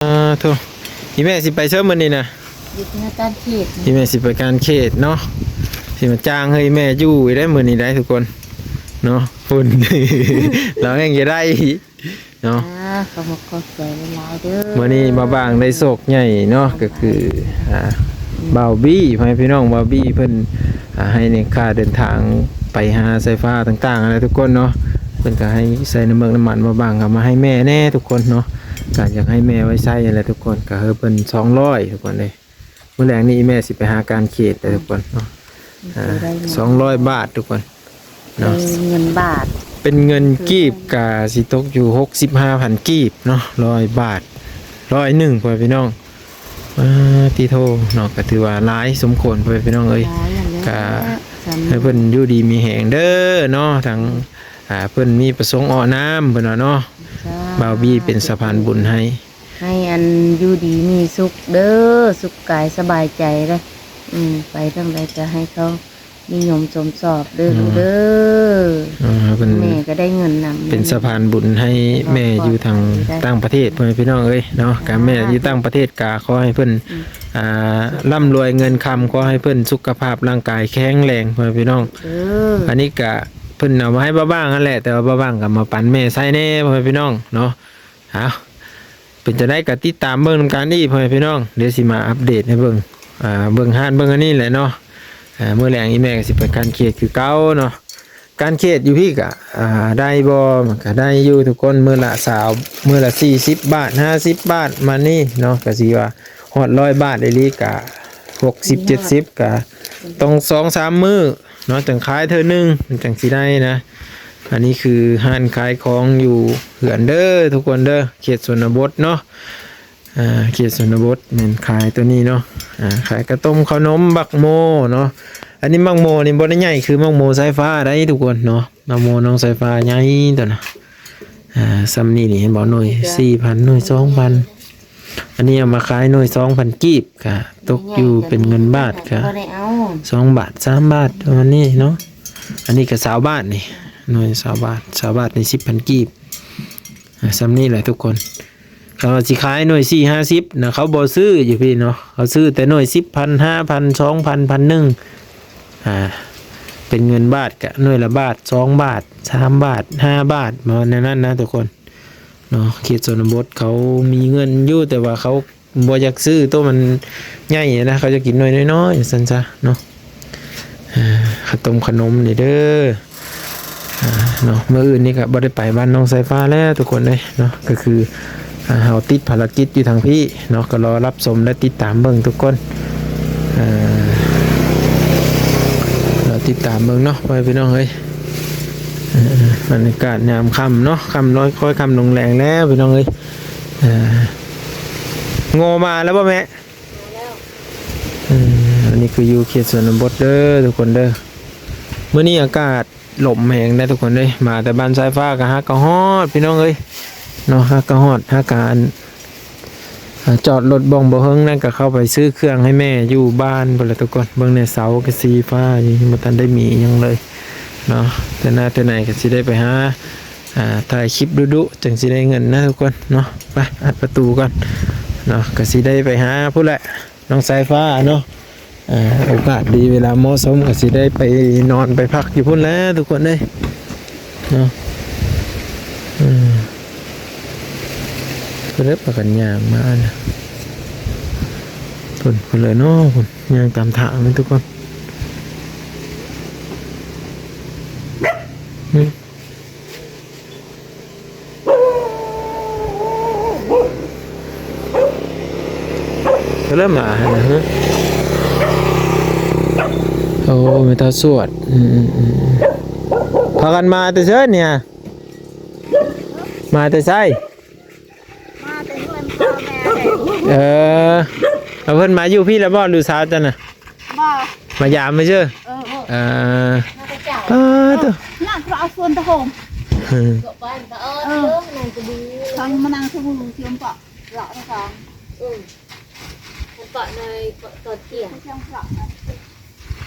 ອ່າ ໂທ້ ອີແມ່ຊິໄປເຊີມື້ນີ້ນະ? ຢູ່ທະນາຄານເຂດ. ອີແມ່ຊິໄປການເຂດເນາະ ຊິມາຈ້າງໃຫ້ອີແມ່ຢູ່ອີກໄດ໋ມື້ນີ້ໄດ໋ທຸກຄົນເນາະ. ພຸ້ນ ລາວແຮ່ງຈະໄດ້ເນາະ. ອ່າ ຂອບອົກຂອບໃຈຫຼາຍໆເດີ. ມື້ນີ້ບ່າວບາງໄດ້ໂຊກໃຫຍ່ເນາະ ກໍຄື ອ່າ ບ່າວບີ ພໍ່ແມ່ພີ່ນ້ອງ ບ່າວບີເພິ່ນ ອ່າ ໃຫ້ໃນຄ່າເດີນທາງໄປຫາສາຍຟ້າຕ່າງໆຫັ້ນແຫຼະທຸກຄົນເນາະ. ເພິ່ນກໍໃຫ້ໃສ່ນ້ຳເມືອກນ້ຳມັນ ບ່າວບາງກໍມາໃຫ້ແມ່ແດ່ທຸກຄົນເນາະ. ກໍຢາກໃຫ້ແມ່ໄວ້ໃຊ້ຫັ້ນແຫຼະທຸກຄົນ ກໍໃຫ້ເພິ່ນສອງຮ້ອຍທຸກຄົນເດ້. ມື້ແລງນີ້ແມ່ຊິໄປຫາການເຂດເດີທຸກຄົນເນາະ. ອ່າ ສອງຮ້ອຍບາດທຸກຄົນເນາະ. ເປັນເງິນບາດ ເປັນເງິນກີບກະຊິຕົກຢູ່ຫົກສິບຫ້າພັນກີບເນາະ. ຮ້ອຍບາດ ຮ້ອຍໜຶ່ງ ພໍ່ແມ່ພີ່ນ້ອງ. ອ່າ ຕິໂທເນາະ ກໍຖືວ່າຫຼາຍສົມຄວນ ພໍ່ແມ່ພີ່ນ້ອງເອີຍ. ຫຼາຍຫັ້ນແຫຼະ ກະໃຫ້ເພິ່ນຢູ່ດີມີແຮງເດີເນາະ. ທັງ ອ່າ ເພິ່ນມີປະສົງເອາະນ້ຳເພິ່ນວ່າເນາະ. ສາທຸ ບ່າວບີເປັນສະພານບຸນໃຫ້ ໃຫ້ອັນຢູ່ດີມີສຸກເດີ ສຸກກາຍສະບາຍໃຈເດີ. ອືມ ໄປທາງໃດກໍໃຫ້ເຂົານິຍົມຊົມຊອບເດີ ເນາະ ລູກເດີ. ອ່າ ເພິ່ນ ແມ່ກໍໄດ້ເງິນນຳ ເປັນສະພານບຸນໃຫ້ແມ່ຢູ່ທາງຕ່າງປະເທດ ພໍ່ແມ່ພີ່ນ້ອງເອີຍເນາະ. ກະແມ່ຢູ່ຕ່າງປະເທດກະຂໍໃຫ້ເພິ່ນ ອືມ ອ່າ ລ່ຳລວຍເງິນຄຳ ຂໍໃຫ້ເພິ່ນສຸຂະພາບຮ່າງກາຍແຂງແຮງ ພໍ່ແມ່ພີ່ນ້ອງ. ເອີ ອັນນີ້ກະເພິ່ນເອົາມາໃຫ້ບ່າວບາງຫັ້ນແຫຼະ ແຕ່ວ່າບ່າວບາງກໍມາປັນແມ່ໃຊ້ແດ່ ພໍ່ແມ່ພີ່ນ້ອງເນາະ. ເອົາ ເປັນຈັ່ງໃດກໍຕິດຕາມເບິ່ງນຳກັນອີກ ພໍ່ແມ່ພີ່ນ້ອງ. ດຽວຊິມາອັບເດດໃຫ້ເບິ່ງ ອ່າ ເບິ່ງຮ້ານເບິ່ງອັນນີ້ແຫຼະເນາະ. ອ່າ ມື້ແລງອີແມ່ກໍຊິໄປການເຂດຄືເກົ່າເນາະ. ການເຂດຢູ່ພີ້ກະ ອ່າ ໄດ້ບໍ່? ມັນກະໄດ້ຢູ່ທຸກຄົນ ມື້ລະຊາວ ມື້ລະສີ່ສິບບາດ ຫ້າສິບບາດ ປະມານນີ້ເນາະ. ກະຊິວ່າຮອດຮ້ອຍບາດອີ່ຫຼີກະຫົກສິບ ເຈັດສິບ ກະຕ້ອງສອງສາມມື້ເນາະ ຈັ່ງຂາຍເທື່ອໜຶ່ງ ມັນຈັ່ງຊິໄດ້ນະ. ອັນນີ້ຄືຮ້ານຂາຍຂອງຢູ່ເຮືອນເດີທຸກຄົນເດີ ເຂດຊົນນະບົດເນາະ. ອ່າ ເຂດຊົນນະບົດແມ່ນຂາຍຕົວນີ້ເນາະ. ອ່າ ຂາຍກະຕົ້ມ ເຂົ້າໜົມ ບັກໂມເນາະ. ອັນນີ້ບັກໂມນີ້ບໍ່ໄດ້ໃຫຍ່ຄືບັກໂມສາຍຟ້າໃດ໋ທຸກຄົນເນາະ. ບັກໂມນ້ອງສາຍຟ້າໃຫຍ່ຕົວນະ. ອ່າ ຊ່ຳນີ້ນີ້ເຫັນບໍ່ ໜ່ວຍສີ່ພັນ ໜ່ວຍສອງພັນ. ອັນນີ້ເອົາມາຂາຍໜ່ວຍສອງພັນກີບ ກະຕົກຢູ່ເປັນເງິນບາດກະ ບໍ່ໄດ້ເອົາ ສອງບາດ ສາມບາດ ປະມານນີ້ເນາະ. ອັນນີ້ກະຊາວບາດນີ້ ໜ່ວຍຊາວບາດ ຊາວບາດນີ້ສິບພັນກີບ. ອ່າ ຊ່ຳນີ້ແຫຼະທຸກຄົນ. ເຂົາຊິຂາຍໜ່ວຍສີ່ຫ້າສິບນະ ເຂົາບໍ່ຊື້ຢູ່ພີ້ເນາະ. ເຂົາຊື້ແຕ່ໜ່ວຍສິບພັນ ຫ້າພັນ ສອງພັນ ພັນໜຶ່ງ. ອ່າ ເປັນເງິນບາດກະໜ່ວຍລະບາດ ສອງບາດ ສາມບາດ ຫ້າບາດ ປະມານນັ້ນນະທຸກຄົນເນາະ. ເຂດຊົນນະບົດເຂົາມີເງິນຢູ່ ແຕ່ວ່າເຂົາ ບໍ່ຢາກຊື້ໂຕມັນໃຫຍ່ນະ ເຂົາຈະກິນໜ່ວຍນ້ອຍໆ ວ່າຊັ້ນຊະເນາະ. ເອີ ເຂົ້າຕົ້ມເຂົ້າໜົມນີ້ເດີ ອ່າ ເນາະ. ມື້ອື່ນນີ້ກໍບໍ່ໄດ້ໄປບ້ານນ້ອງສາຍຟ້າແລ້ວທຸກຄົນເອີຍເນາະ. ກໍຄື ອ່າ ເຮົາຕິດພາລະກິດຢູ່ທາງພີ້ເນາະ ກໍລໍຮັບຊົມ ແລະ ຕິດຕາມເບິ່ງທຸກຄົນ. ເອີ ລໍຕິດຕາມເບິ່ງເນາະ ພໍ່ແມ່ພີ່ນ້ອງເອີຍ. ເອີ ບັນຍາກາດຍາມຄ່ຳເນາະ ຄ່ຳລອຍ ຄ່ອຍຄ່ຳລົງແລງແລ້ວພີ່ນ້ອງເອີຍ. ເອີ ງົວມາແລ້ວບໍ່ແມ່? ເອີ ອັນນີ້ຄືຢູ່ເຂດຊົນນະບົດເດີທຸກຄົນເດີ. ມື້ນີ້ອາກາດລົມແຮງໄດ໋ທຸກຄົນເອີຍ. ມາແຕ່ບ້ານສາຍຟ້າກໍຫາກະຮອດພີ່ນ້ອງເອີຍເນາະ ຫາກະຮອດ ຫາກະອັນ ອ່າ ຈອດລົດບ່ອນບໍ່ເຫິງນັ້ນ ກໍເຂົ້າໄປຊື້ເຄື່ອງໃຫ້ແມ່ຢູ່ບ້ານພຸ້ນລະທຸກຄົນ. ເບິ່ງແດ່ ເສົາກະສີຟ້າຍັງບໍ່ທັນໄດ້ມີຫຍັງເລີຍເນາະ. ແຕ່ໜ້າແຕ່ໃນກໍຊິໄດ້ໄປຫາ ອ່າ ຖ່າຍຄລິບດຸໆ ຈັ່ງຊິໄດ້ເງິນນະທຸກຄົນເນາະ. ໄປອັດປະຕູກ່ອນເນາະ ກໍຊິໄດ້ໄປຫາພຸ້ນແຫຼະ ນ້ອງສາຍຟ້າເນາະ. ອ່າ ໂອກາດດີ ເວລາເໝາະສົມ ກໍຊິໄດ້ໄປນອນໄປພັກຢູ່ພຸ້ນແຫຼະທຸກຄົນເອີຍເນາະ. ເອີ ເພິ່ນເລີຍພາກັນຍ່າງມານະ ເພິ່ນ ເພິ່ນເລີຍເນາະ ເພິ່ນຍ່າງຕາມທາງເລີຍທຸກຄົນ. ເລີ່ມມາຫັ້ນນະ ໂອ້ ແມ່ນຕາສວດ. ອືມໆ ພາກັນມາແຕ່ໃສນີ້? ມາແຕ່ໃສ? ມາແຕ່ເຮືອນພໍ່ແມ່ເດ້. ເອີ ເອົາເພິ່ນມາຢູ່ພີ້ແລ້ວບໍ່ ລູກສາວເຈົ້ານະ? ບໍ່ ມາຢາມຊື່. ເອີ ເອີ ມາແຕ່ເຈົ້າ. ປາດໂທ້ ນັ້ນເຂົາເອົາສວນຕະໂຮມ. ເອີ ເຂົາມານັ່ງສະບູ່ເຊື່ອມເປາະເລາະນະຄອນ. ເອີ ເປາະໃນເປາະຕອນທ່ຽງ.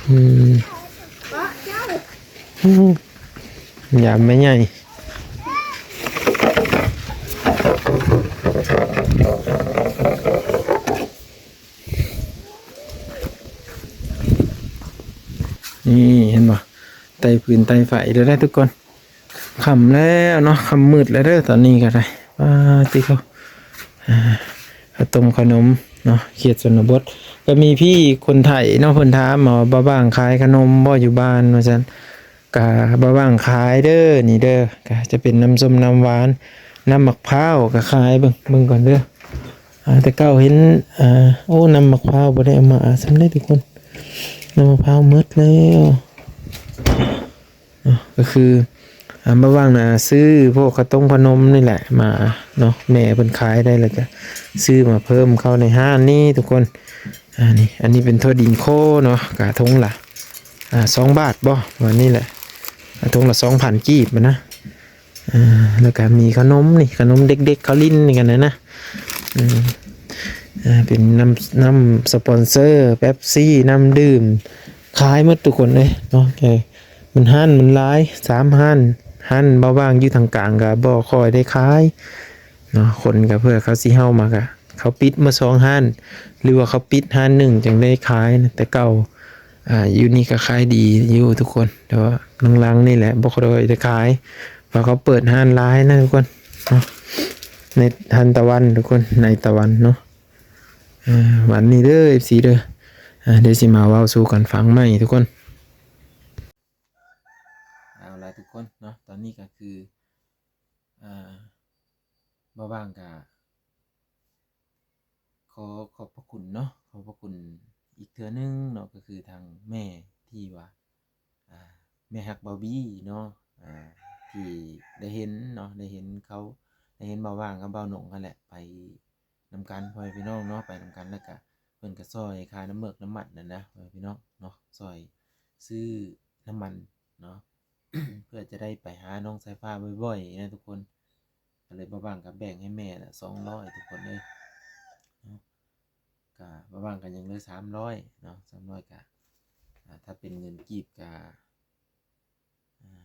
ອືມ ເປາະເຈົ້າ. ຢາມແມ່ໃຫຍ່. ນີ້ເຫັນບໍ່ ໄຕ້ຟືນໄຕ້ໄຟແລ້ວເດີທຸກຄົນ. ຄ່ຳແລ້ວເນາະ ຄ່ຳມືດແລ້ວເດີຕອນນີ້ກໍໄດ້. ປາຕິໂທ ອ່າ ເຂົ້າຕົ້ມເຂົ້າໜົມເນາະ ເຂດຊົນນະບົດ. ກໍມີພີ່ຄົນໄທເນາະ ເພິ່ນຖາມມາວ່າ ບ່າວບ້າງຂາຍຂະໜົມບໍ່ຢູ່ບ້ານ ວ່າຊັ້ນ. ກະບ່າວບ້າງຂາຍເດີ ນີ້ເດີ ກະຈະເປັນນ້ຳສົ້ມນ້ຳຫວານ ນ້ຳໝາກພ້າວກະຂາຍ. ເບິ່ງ ເບິ່ງກ່ອນເດີ. ອ່າ ແຕ່ເກົ່າເຫັນ ອ່າ ໂອ້ ນ້ຳໝາກພ້າວບໍ່ໄດ້ເອົາມາສ່ຳໃດທຸກຄົນ ນ້ຳໝາກພ້າວໝົດແລ້ວ. ເນາະ ກໍຄື ອ່າ ບ່າວບ້າງນະ ຊື້ພວກເຂົ້າຕົ້ມເຂົ້າໜົມນີ້ແຫຼະມາເນາະ ແມ່ເພິ່ນຂາຍໄດ້ແລ້ວກະຊື້ມາເພີ່ມເຂົ້າໃນຮ້ານນີ້ທຸກຄົນ. ອ່າ ນີ້ ອັນນີ້ເປັນຖົ່ວດິນໂຄເນາະ ກະຖົງລະ ອ່າ ສອງບາດບໍ່ ປະມານນີ້ແຫຼະ ອ່າ ຖົງລະສອງພັນກີບນະ. ອ່າ ແລ້ວກະມີເຂົ້າໜົມນີ້ ເຂົ້າໜົມເດັກໆ ເຂົາຫຼິ້ນກັນນະ ອືມ ອ່າ ເປັນນ້ຳ ນ້ຳສະປອນເຊີ ເປັບຊີ ນ້ຳດື່ມ ຂາຍໝົດທຸກຄົນເອີຍເນາະ. ແຕ່ມັນຮ້ານມັນຫຼາຍ ສາມຮ້ານ ຮ້ານບ່າວບ້າງຢູ່ທາງກາງກະບໍ່ຄ່ອຍໄດ້ຂາຍເນາະ. ຄົນກະເພື່ອເຂົາຊິເຮົາມາກະ ເຂົາປິດໝົດສອງຮ້ານ ຫຼືວ່າເຂົາປິດຮ້ານໜຶ່ງຈັ່ງໄດ້ຂາຍນະ. ແຕ່ເກົ່າ ອ່າ ຢູ່ນີ້ກໍຂາຍດີຢູ່ທຸກຄົນ ແຕ່ວ່າຫຼັງໆນີ້ແຫຼະບໍ່ຄ່ອຍໄດ້ຂາຍ ເພາະເຂົາເປີດຮ້ານຫຼາຍນະທຸກຄົນເນາະ. ໃນທັນຕະວັນທຸກຄົນ ໃນຕະວັນເນາະ. ເອີ ວັນນີ້ເດີ ເອັຟຊີ ເດີ ອ່າ ດຽວຊິມາເວົ້າສູ່ກັນຟັງໃໝ່ທຸກຄົນ. ເອົາລະທຸກຄົນເນາະ ຕອນນີ້ກໍຄື ອ່າ ບ່າວບ້າງກະ ຂໍຂອບພະຄຸນເນາະ ຂອບພະຄຸນອີກເທື່ອໜຶ່ງເນາະ ກໍຄືທາງແມ່ທີ່ວ່າ ອ່າ ແມ່ຮັກບ່າວບີເນາະ ອ່າ ທີ່ໄດ້ເຫັນເນາະ ໄດ້ເຫັນເຂົາ ໄດ້ເຫັນບ່າວບ້າງກັບບ່າວໜົງຫັ້ນແຫຼະ ໄປນຳກັນ ພໍ່ແມ່ພີ່ນ້ອງເນາະ ໄປນຳກັນ ແລ້ວກະເພິ່ນກະຊ່ອຍຄ່ານ້ຳເໝິກນ້ຳມັນຫັ້ນນະ ພໍ່ແມ່ພີ່ນ້ອງເນາະ ຊ່ອຍຊື້ນ້ຳມັນເນາະ ເພື່ອຈະໄດ້ໄປຫານ້ອງສາຍຟ້າບ່ອຍໆນະທຸກຄົນ. ກໍເລີຍບ່າວບ້າງກໍແບ່ງໃຫ້ແມ່ລະສອງຮ້ອຍທຸກຄົນເອີຍເນາະ. ກໍບ່າວບ້າງກໍຍັງເຫຼືອສາມຮ້ອຍເນາະ ສາມຮ້ອຍກໍ ອ່າ ຖ້າເປັນເງິນກີບກໍ ອ່າ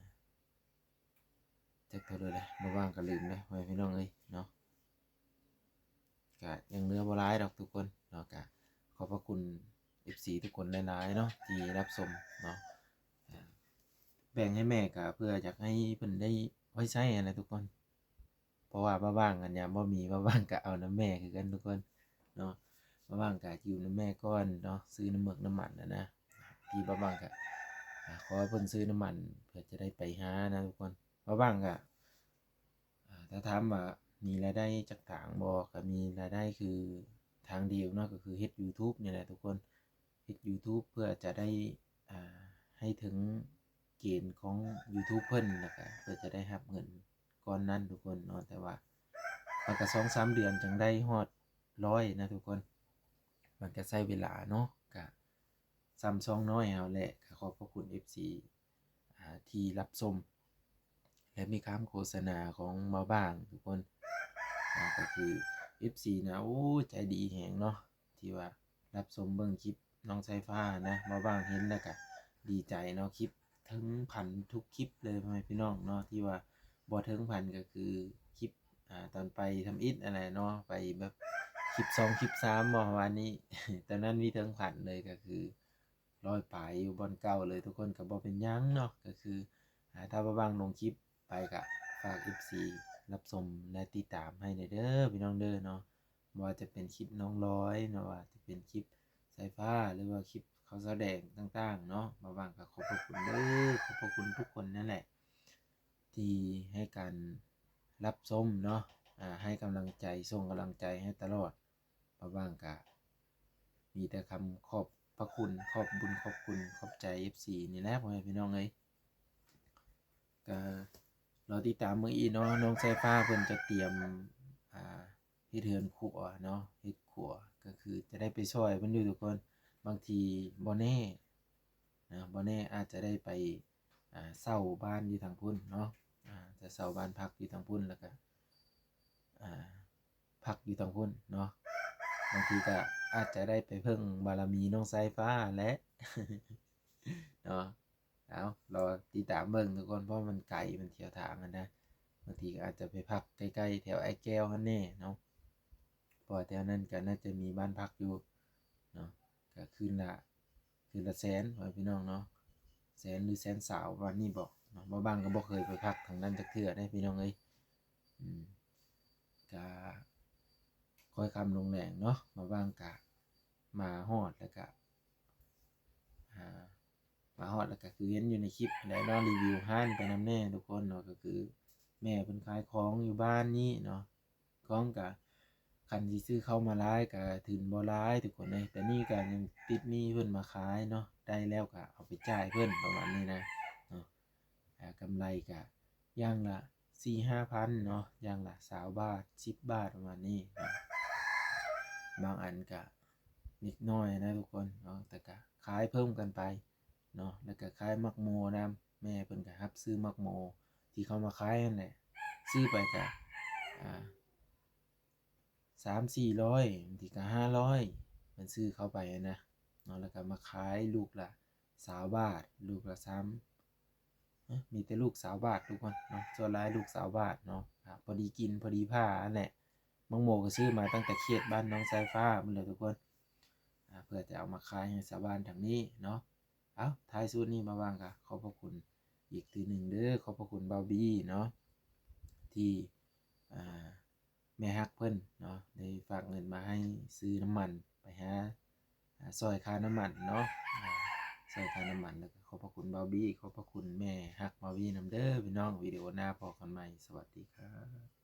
ຈັກເທົ່າໃດລະ ບ່າວບ້າງກໍລືມແລ້ວ ພໍ່ແມ່ພີ່ນ້ອງເອີຍເນາະ. ກະຍັງເຫຼືອບໍ່ຫຼາຍດອກທຸກຄົນເນາະ ກະຂອບພະຄຸນເອັຟຊີທຸກຄົນຫຼາຍໆເນາະ ທີ່ຮັບຊົມເນາະ. ແບ່ງໃຫ້ແມ່ກະເພື່ອຢາກໃຫ້ເພິ່ນໄດ້ໄວ້ໃຊ້ຫັ້ນແຫຼະທຸກຄົນ ເພາະວ່າບ່າວບ້າງອັນຍາມບໍ່ມີ ບ່າວບ້າງກະເອົານຳແມ່ຄືກັນທຸກຄົນເນາະ. ບ່າວບ້າງກະຢູ່ນຳແມ່ກ່ອນເນາະ ຊື້ນ້ຳເໝິກນ້ຳມັນຫັ້ນນະ ທີ່ບ່າວບ້າງກະ ອ່າ ຂໍໃຫ້ເພິ່ນຊື້ນ້ຳມັນເພື່ອຈະໄດ້ໄປຫານະທຸກຄົນ. ບ່າວບ້າງກະ ອ່າ ຖ້າຖາມວ່າມີລາຍໄດ້ຈັກທາງບໍ່ ກໍມີລາຍໄດ້ຄືທາງດຽວເນາະ ກໍຄືເຮັດຢູທູບນີ້ແຫຼະທຸກຄົນ ເຮັດຢູທູບເພື່ອຈະໄດ້ ອ່າ ໃຫ້ເຖິງເກນຂອງຢູທູບເພິ່ນ ແລ້ວກໍເພື່ອຈະໄດ້ຮັບເງິນກ້ອນນັ້ນທຸກຄົນເນາະ. ແຕ່ວ່າມັນກໍສອງສາມເດືອນຈັ່ງໄດ້ຮອດຮ້ອຍນະທຸກຄົນ ມັນກໍໃຊ້ເວລາເນາະ ກໍ ສ່ຳຊ່ອງນ້ອຍເຮົາແຫຼະ ກໍຂອບພະຄຸນເອັຟຊີ ອ່າ ທີ່ຮັບຊົມ ແລະ ມີຄຳໂຄສະນາຂອງບ່າວບ້າງທຸກຄົນ ອ່າ ກໍຄືເອັຟຊີນະ ໂອ້ຍ ໃຈດີແຮງເນາະ ທີ່ວ່າຮັບຊົມເບິ່ງຄລິບນ້ອງສາຍຟ້ານະ. ບ່າວບ້າງເຫັນແລ້ວກະດີໃຈເນາະ ຄລິບເຖິງພັນທຸກຄລິບເລີຍ ພໍ່ແມ່ພີ່ນ້ອງເນາະ ທີ່ວ່າບໍ່ເຖິງພັນກໍຄືຄລິບ ອ່າ ຕອນໄປທຳອິດຫັ້ນແຫຼະເນາະ ໄປແບບຄລິບສອງ ຄລິບສາມບໍ່ ປະມານນີ້ ຕອນນັ້ນມີເຖິງພັນເລີຍ ກໍຄືຮ້ອຍປາຍຢູ່ບ່ອນເກົ່າເລີຍທຸກຄົນ ກໍບໍ່ເປັນຫຍັງເນາະ. ກໍຄື ອ່າ ຖ້າວ່າວ່າງລົງຄລິບໄປ ກໍຝາກເອັຟຊີຮັບຊົມ ແລະ ຕິດຕາມໃຫ້ແດ່ເດີ ພີ່ນ້ອງເດີເນາະ. ບໍ່ວ່າຈະເປັນຄລິບນ້ອງລອຍເນາະ ວ່າຈະເປັນຄລິບສາຍຟ້າ ຫຼືວ່າຄລິບເຂົາສະແດງຕ່າງໆເນາະ ບ່າວບ້າງກໍຂອບພະຄຸນເດີ ຂອບພະຄຸນທຸກຄົນນັ້ນແຫຼະ ທີ່ໃຫ້ການຮັບຊົມເນາະ ອ່າ ໃຫ້ກຳລັງໃຈ ສົ່ງກຳລັງໃຈໃຫ້ຕະຫຼອດ. ບ່າວບ້າງກະມີແຕ່ຄຳຂອບພະຄຸນ ຂອບບຸນຂອບຄຸນ ຂອບໃຈເອັຟຊີນີ້ແຫຼະ ພໍ່ແມ່ພີ່ນ້ອງເອີຍ. ກະລໍຕິດຕາມເບິ່ງອີກເນາະ ນ້ອງສາຍຟ້າເພິ່ນຈະຕຽມ ອ່າ ເຮັດເຮືອນຄົວເນາະ ເຮັດຄົວ ກໍຄືຈະໄດ້ໄປຊ່ອຍເພິ່ນຢູ່ທຸກຄົນ. ບາງທີບໍ່ແນ່ນະ ບໍ່ແນ່ອາດຈະໄດ້ໄປ ອ່າ ເຊົ່າບ້ານຢູ່ທາງພຸ້ນເນາະ ອ່າ ຈະເຊົ່າບ້ານພັກຢູ່ທາງພຸ້ນ ແລ້ວກະ ອ່າ ພັກຢູ່ທາງພຸ້ນເນາະ. ບາງທີກໍອາດຈະໄດ້ໄປເພິ່ງບາລະມີນ້ອງສາຍຟ້າແຫຼະເນາະ. ເອົາ ລໍຕິດຕາມເບິ່ງທຸກຄົນ ເພາະມັນໄກ ມັນທ່ຽວທາງຫັ້ນນະ ບາງທີກໍອາດຈະໄປພັກໃກ້ໆແຖວອ້າຍແກ້ວຫັ້ນແດ່ເນາະ ເພາະວ່າແຖວນັ້ນກໍໜ້າຈະມີບ້ານພັກຢູ່ເນາະ. ກໍຄືນລະ ຄືນລະແສນ ພໍ່ແມ່ພີ່ນ້ອງເນາະ. ແສນ ຫຼື ແສນຊາວ ປະມານນີ້ບໍເນາະ. ບ່າວບາງກໍບໍ່ເຄີຍໄປພັກທາງນັ້ນຈັກເທື່ອເດ້ພີ່ນ້ອງເອີຍ. ອືມ ກະຄ່ອຍຄ່ຳລົງແລງເນາະ, ບ່າວບາງກະມາຮອດແລ້ວກະ ອ່າ ມາຮອດແລ້ວກະຄືເຫັນຢູ່ໃນຄລິບຫັ້ນແຫຼະເນາະ, ຣີວິວຮ້ານໄປນຳແດ່ທຸກຄົນເນາະ. ກໍຄືແມ່ເພິ່ນຂາຍຂອງຢູ່ບ້ານນີ້ເນາະ, ຂອງກະ ຄັນຊິຊື້ເຂົ້າມາຫຼາຍກະທຶນບໍ່ຫຼາຍທຸກຄົນເອີຍ, ແຕ່ນີ້ກະຍັງຕິດໜີ້ເພິ່ນມາຂາຍເນາະ, ໄດ້ແລ້ວກະເອົາໄປຈ່າຍເພິ່ນ ປະມານນີ້ນະເນາະ. ອ່າ ກຳໄລກະຢ່າງລະສີ່ຫ້າພັນເນາະ, ຢ່າງລະຊາວບາດ ສິບບາດ ປະມານນີ້ເນາະ. ບາງອັນກະເລັກນ້ອຍນະທຸກຄົນເນາະ, ແຕ່ກະຂາຍເພີ່ມກັນໄປເນາະ. ແລ້ວກະຂາຍໝາກໂມນຳ, ແມ່ເພິ່ນກະຮັບຊື້ໝາກໂມທີ່ເຂົາມາຂາຍຫັ້ນແຫຼະ, ຊື້ໄປກະ ອ່າ ສາມສີ່ຮ້ອຍ ບາງທີກໍຫ້າຮ້ອຍ ເພິ່ນຊື້ເຂົ້າໄປນະເນາະ. ແລ້ວກໍມາຂາຍລູກລະຊາວບາດ ລູກລະສາມ ເອີ ມີແຕ່ລູກຊາວບາດທຸກຄົນເນາະ, ສ່ວນຫຼາຍລູກຊາວບາດເນາະ. ອ່າ ພໍດີກິນພໍດີພາຫັ້ນແຫຼະ. ໝາກໂມກໍຊື້ມາຕັ້ງແຕ່ເຂດບ້ານໜອງສາຍຟ້າພຸ້ນແຫຼະທຸກຄົນ, ອ່າ ເພື່ອຈະເອົາມາຂາຍໃຫ້ຊາວບ້ານທາງນີ້ເນາະ. ເອົ້າ ທ້າຍສຸດນີ້ ບ່າວບາງກໍຂອບພະຄຸນອີກເທື່ອໜຶ່ງເດີ, ຂອບພະຄຸນບ່າວບີເນາະ ທີ່ ອ່າ ແມ່ຮັກເພິ່ນເນາະ ໄດ້ຝາກເງິນມາໃຫ້ຊື້ນ້ຳມັນໄປຫາ ອ່າ ຊ່ອຍຄ່ານ້ຳມັນເນາະ, ອ່າ ຊ່ອຍຄ່ານ້ຳມັນ. ແລ້ວກໍຂອບພະຄຸນບ່າວບີ, ຂອບພະຄຸນແມ່ຮັກບ່າວບີນຳເດີພີ່ນ້ອງ. ວິດີໂອໜ້າພໍ້ກັນໃໝ່. ສະຫວັດດີຄັບ.